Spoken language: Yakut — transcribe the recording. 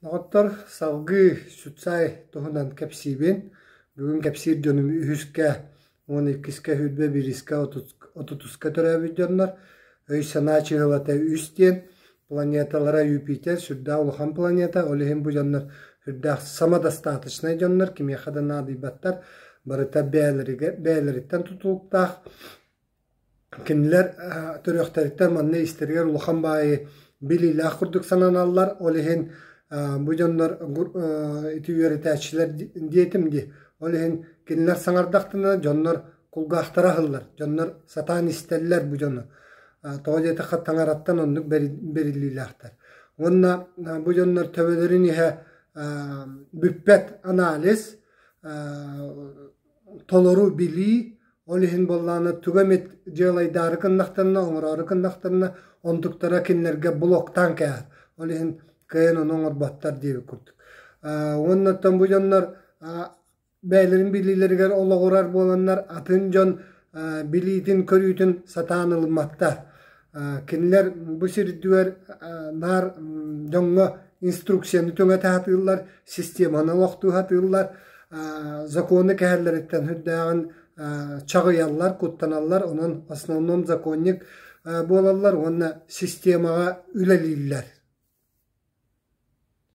Доҕоттор, салгыы Сюцай туһунан кэпсиибин. Бүгүн кэпсиир дьонум үһүскэ уон иккискэ, 21-искэ, отутуска төрөөбүт дьоннор. Өй-санаа чыһылата үс диэн планеталара Юпитер сүрдээх улахан планета, ол иһин бу дьоннор сүрдээх самодостаточнай дьоннор, кимиэхэ да наадыйбаттар, барыта бэйэлэриттэн тутулуктаах. Кинилэр төрүөхтэриттэн манна истэригэр улахан баайы билиилээх курдук сананаллар, ол иһин бу дьоннор ити үөрэтээччилэр диэтим дии, ол иһин кинилэр саҥардахтарына дьоннор кулгаахтара аһыллар, дьоннор сатаан истэллэр бу дьону. Тоҕо диэтэххэ таҥараттан оннук бэриллиилээхтэр. Уонна бу дьоннор төбөлөрүн иһэ бүппэт анализ, толору билии, ол иһин буоллаҕына тугу эмит дьыалайдаары гыннахтарына, оҥороору гыннахтарына, онтуктара кинилэргэ блоктаан кээһэр. Ол иһин кыайан ону оҥорботтор диэбит курдук. Уонна оттон бу дьоннор бэйэлэрин билиилэригэр олоҕурар буоланнар атын дьон билиитин-көрүүтүн сатаан ылымматтар. Кинилэр бу сирдүгэр наар дьоҥҥо инструкцияны түҥэтэ сатыыллар, системаны олохтуу сатыыллар, законы кэһэллэриттэн сүрдээҕин чаҕыйаллар, куттаналлар, онон основном законник буолаллар уонна системаҕа үлэлииллэр.